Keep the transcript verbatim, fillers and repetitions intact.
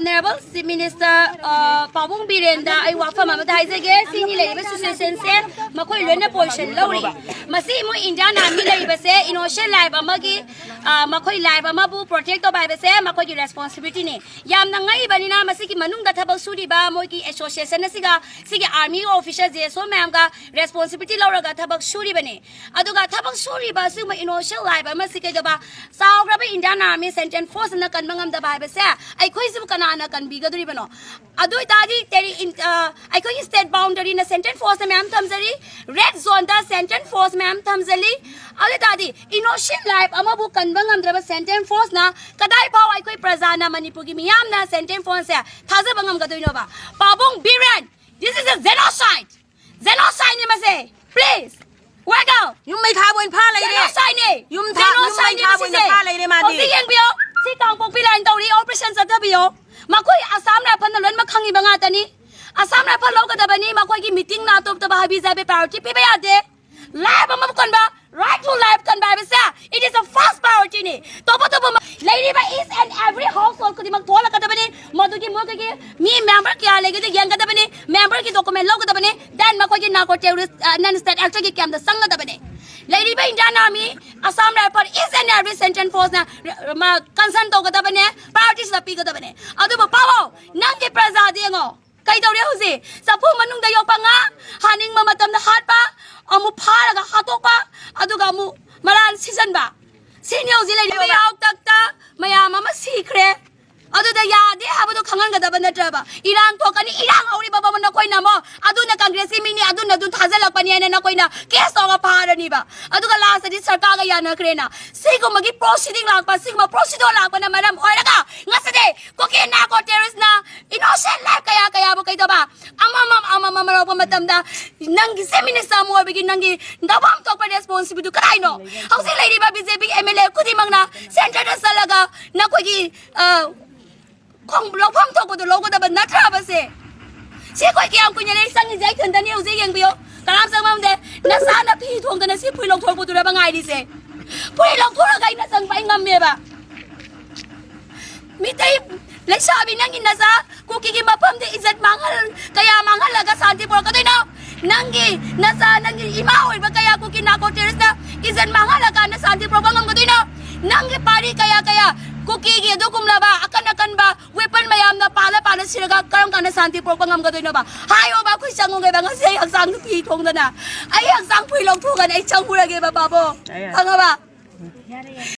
Honorable Chief Minister, ꯑ, ꯄꯥꯕꯨꯡ ꯕꯤꯔꯦꯟꯗ ꯑꯩ ꯋꯥꯐꯝ ꯑꯃꯇ ꯍꯥꯏꯖꯒꯦ꯫ ꯁꯤꯅꯤ ꯂꯩꯔꯤꯕ situationꯁꯦ ꯃꯈꯣꯏ ꯂꯣꯏꯅ position ꯂꯧꯔꯤ꯫ ꯃꯁꯤ ꯃꯣꯏ Indian Army ꯂꯩꯔꯤꯕꯁꯦ innocent life ꯑꯃꯒꯤ, ꯑ, ꯃꯈꯣꯏ life ꯑꯃꯕꯨ protect ꯇꯧꯕ ꯍꯥꯏꯕꯁꯦ ꯃꯈꯣꯏꯒꯤ responsibilityꯅꯤ꯫ ꯌꯥꯝꯅ ꯉꯛꯏꯕꯅꯤꯅ ꯃꯁꯤꯒꯤ ꯃꯅꯨꯡꯗ ꯊꯕꯛ ꯁꯨꯔꯤꯕ ꯃꯣꯏꯒꯤ association ꯑꯁꯤꯒ ꯁꯤꯒꯤ army officer J S O ꯃꯌꯥꯝꯒ responsibility ꯂꯧꯔꯒ ꯊꯕꯛ ꯁꯨꯔꯤꯕꯅꯤ꯫ ꯑꯗꯨꯒ ꯊꯕꯛ ꯁꯨꯔꯤꯕ ꯑꯁꯤꯒꯨꯝꯕ innocent life ꯑꯃꯁꯤ ꯀꯩꯗꯧꯕ ꯆꯥꯎꯈ꯭ꯔꯕ Indian Army Central Forceꯅ ꯀꯟꯕ ꯉꯝꯗꯕ ꯍꯥꯏꯕꯁꯦ ꯑꯩꯈꯣꯏꯁꯤꯕꯨ ꯀꯅꯥꯅ ꯀꯟꯕꯤꯒꯗꯣꯔꯤꯕꯅꯣ? ꯑꯗꯨ ꯑꯣꯏꯇꯥꯔꯗꯤ ꯇꯦꯔꯤ-, ꯏꯟ-, ꯑ, ꯑꯩꯈꯣꯏꯒꯤ state boundaryꯅ Central Forceꯅ ꯃꯌꯥꯝ ꯊꯝꯖꯔꯤ, red zoneꯗ Central Force ꯃꯌꯥꯝ ꯊꯝꯖꯜꯂꯤ꯫ ꯑꯗꯨ ꯑꯣꯏꯇꯥꯔꯗꯤ innocent life ꯑꯃꯕꯨ ꯀꯟꯕ ꯉꯝꯗ꯭ꯔꯕ Central Forceꯅ ꯀꯗꯥꯏ ꯐꯥꯎ ꯑꯩꯈꯣꯏ ꯄ꯭ꯔꯖꯥꯅ, ꯃꯅꯤꯄꯨꯔꯒꯤ ꯃꯤꯌꯥꯝꯅ Central Forceꯁꯦ ꯊꯥꯖꯕ ꯉꯝꯒꯗꯣꯏꯅꯣꯕ? ꯄꯥꯕꯨꯡ Biren, this is a genocide! Genocideꯅꯤ ꯃꯁꯦ! Please! Wake up! ꯌꯨꯝ ꯃꯩ ꯊꯥꯕ ꯑꯣꯏꯅ ꯐꯥ ꯂꯩꯔꯦ꯫ Genocideꯅꯦ! ꯌꯨꯝ Genocideꯅꯦ ꯌꯨꯝ ꯃꯩ ꯊꯥꯕ ꯑꯣꯏꯅ ꯃꯁꯤꯁꯦ! ꯐꯥ ꯂꯩꯔꯦ ꯃꯥꯗꯤ꯫ ꯍꯧꯖꯤꯛ ꯌꯦꯡꯕꯤꯌꯣ! ꯁꯤ ꯀꯥꯡꯄꯣꯛꯄꯤ line ꯇꯧꯔꯤ, operation ꯆꯠꯊꯕꯤꯌꯣ꯫ ꯃꯈꯣꯏ Assam Rifleꯅ ꯂꯣꯏꯅꯃꯛ ꯈꯪꯉꯤꯕ ꯉꯥꯛꯇꯅꯤ꯫ Assam Rifle ꯂꯧꯒꯗꯕꯅꯤ, ꯃꯈꯣꯏꯒꯤ meetingꯅ ꯑꯇꯣꯞꯇꯕ ꯍꯥꯏꯕꯤ ꯖꯥꯏꯕꯤ priority ꯄꯤꯕ ꯌꯥꯗꯦ꯫ Life ꯑꯃꯕꯨ ꯀꯟꯕ, right to life ꯀꯟꯕ ꯍꯥꯏꯕꯁꯦ, it is a first priorityꯅꯤ꯫ ꯇꯣꯞ ꯇꯣꯞꯄ ꯃ-, ꯂꯩꯔꯤꯕ each and every household ꯈꯨꯗꯤꯡꯃꯛ ꯊꯣꯛꯍꯜꯂꯛꯀꯗꯕꯅꯤ꯫ ꯃꯗꯨꯒꯤ ꯃꯣꯏꯒꯤ ꯃꯤ member ꯀꯌꯥ ꯂꯩꯒꯦꯗꯣ ꯌꯦꯡꯒꯗꯕꯅꯤ, memberꯒꯤ document ꯂꯧꯒꯗꯕꯅꯤ, then ꯃꯈꯣꯏꯒꯤ narco terrorist, ꯑ, non state actorꯒꯤ campꯇ ꯆꯪꯒꯗꯕꯅꯤ꯫ ꯂꯩꯔꯤꯕ Indian Army, Assam Rifle, each and every Central Forceꯅ, ꯔ-, ꯃ-, concern ꯇꯧꯒꯗꯕꯅꯦ, priorityꯁꯤꯗ ꯄꯤꯒꯗꯕꯅꯦ꯫ ꯑꯗꯨꯕꯨ ꯄꯥꯎ, ꯅꯪꯒꯤ ꯄ꯭ꯔꯖꯥꯗꯤ ꯌꯦꯡꯉꯣ, ꯀꯩꯗꯧꯔꯦ ꯍꯧꯖꯤꯛ? ꯆꯐꯨ ꯃꯅꯨꯡꯗ ꯌꯣꯛꯄ ꯉꯥ, ꯍꯥꯅꯤꯡꯕ ꯃꯇꯝꯗ ꯍꯥꯠꯄ, ꯑꯃꯨꯛ ꯐꯥꯔꯒ ꯍꯥꯠꯇꯣꯛꯄ, ꯑꯗꯨꯒ ꯑꯃꯨꯛ ꯃꯔꯥꯟ ꯁꯤꯖꯟꯕ꯫ ꯁꯤꯅꯤ ꯍꯧꯖꯤꯛ ꯂꯩꯔꯤꯕ ꯃꯌꯥꯝ ꯊꯣꯛꯀꯅꯤ, ꯏꯔꯥꯡ ꯍꯧꯔꯤꯕ ꯅꯈꯣꯏꯅ ꯑꯃꯨꯛ ꯑꯗꯨꯅ Congressꯀꯤ ꯃꯤꯅꯤ, ꯑꯗꯨꯅ ꯑꯗꯨ ꯊꯥꯖꯤꯜꯂꯛꯄꯅꯤ ꯍꯥꯏꯅ ꯅꯈꯣꯏꯅ case ꯇꯧꯔꯒ ꯐꯥꯔꯅꯤꯕ꯫ ꯑꯗꯨꯒ lastꯇꯗꯤ ꯁꯔꯀꯥꯔꯒ ꯌꯥꯅꯈ꯭ꯔꯦꯅ꯫ ꯁꯤꯒꯨꯝꯕꯒꯤ proceeding ꯂꯥꯛꯄ, ꯁꯤꯒꯨꯝꯕ procedure ꯂꯥꯛꯄꯅ ꯃꯔꯝ ꯑꯣꯏꯔꯒ ꯉꯁꯤꯗꯤ ꯀꯨꯀꯤ narco terroristꯅ innocent life ꯀꯌꯥ ꯀꯌꯥꯕꯨ ꯀꯩꯗꯧꯕ ꯑꯃꯃꯝ ꯑꯃꯃꯝ ꯂꯧꯔꯛꯄ ꯃꯇꯝꯗ ꯅꯪꯒꯤ Chief Minister ꯑꯃ ꯑꯣꯏꯕꯒꯤ ꯅꯪꯒꯤ ꯅꯐꯝ ꯊꯣꯛꯄ responsibilityꯗꯨ ꯀꯗꯥꯏꯅꯣ? ꯍꯧꯖꯤꯛ ꯂꯩꯔꯤꯕ BJPꯒꯤ MLA ꯈꯨꯗꯤꯡꯃꯛꯅ centreꯗ ꯆꯠꯂꯒ ꯅꯈꯣꯏꯒꯤ, ꯑ, ꯈꯣꯡ-, ꯂꯧꯐꯝ ꯊꯣꯛꯄꯗꯨ ꯂꯧꯒꯗꯕ ꯅꯠꯇ꯭ꯔꯕꯁꯦ? ꯁꯤ ꯑꯩꯈꯣꯏ ꯀꯌꯥꯝ ꯀꯨꯏꯅ ꯂꯩ ꯆꯪꯉꯤꯁꯦ ꯑꯩ ꯏꯊꯟꯇꯅꯤ꯫ ꯍꯧꯖꯤꯛ ꯌꯦꯡꯕꯤꯌꯨ, ꯀꯅꯥꯝ ꯆꯪꯉꯝꯗꯦ꯫ ꯅꯆꯥꯅ ꯐꯤ ꯊꯣꯡꯗꯅ ꯁꯤ ꯐꯨꯔꯤ ꯂꯧꯊꯣꯔꯛꯄꯗꯨꯔꯕ ꯉꯥꯏꯔꯤꯁꯦ? ꯐꯨꯔꯤ ꯂꯧꯊꯣꯔꯒ ꯑꯩꯅ ꯆꯪꯕ ꯑꯩ ꯉꯝꯃꯦꯕ꯫ ꯃꯤꯇꯩ ꯂꯩꯁꯥꯕꯤ, ꯅꯪꯒꯤ ꯅꯆꯥ ꯀꯨꯀꯤꯒꯤ ꯃꯐꯝꯗ ꯏꯖꯠ ꯃꯥꯡꯍꯜ ꯀꯌꯥ ꯃꯥꯡꯍꯜꯂꯒ ꯁꯥꯟꯇꯤ ꯄꯨꯔꯛꯀꯗꯣꯏꯅꯣ? ꯅꯪꯒꯤ ꯅꯆꯥ, ꯅꯪꯒꯤ ꯏꯃꯥ ꯑꯣꯏꯕ ꯀꯌꯥ ꯀꯨꯀꯤ ꯅꯥꯔꯀꯣ ꯇꯦꯔꯣꯔꯤꯁꯇ ꯏꯖꯠ ꯃꯥꯡꯍꯜꯂꯀꯥꯟꯗ ꯁꯥꯟꯇꯤ ꯄꯨꯔꯛꯄ ꯉꯝꯒꯗꯣꯏꯅꯣ? ꯅꯪꯒꯤ ꯄꯥꯔꯤ ꯀꯌꯥ ꯀꯌꯥ ꯀꯨꯀꯤꯒꯤ ꯑꯗꯨꯒꯨꯝꯂꯕ ꯑꯀꯟ ꯑꯀꯟꯕ ꯋꯦꯄꯟ ꯃꯌꯥꯝꯅ ꯄꯥꯜꯂ ꯄꯥꯜꯂ ꯁꯤꯔꯒ ꯀꯔꯝ ꯀꯥꯟꯗ ꯁꯥꯟꯇꯤ ꯄꯨꯔꯛꯄ ꯉꯝꯒꯗꯣꯏꯅꯣꯕ? ꯍꯥꯏꯌꯣꯕ, ꯑꯩꯈꯣꯏ ꯆꯪꯉꯨꯒꯦꯕ꯫ ꯉꯁꯤ ꯑꯩ ꯍꯛꯆꯥꯡꯗ ꯐꯤ ꯊꯣꯡꯗꯅ, ꯑꯩ ꯍꯛꯆꯥꯡ ꯐꯨꯔꯤ ꯂꯧꯊꯣꯛꯑꯒꯅ ꯑꯩ ꯆꯪꯉꯨꯔꯒꯦꯕ, ꯄꯥꯕꯣ꯫ ꯈꯪꯉꯕ?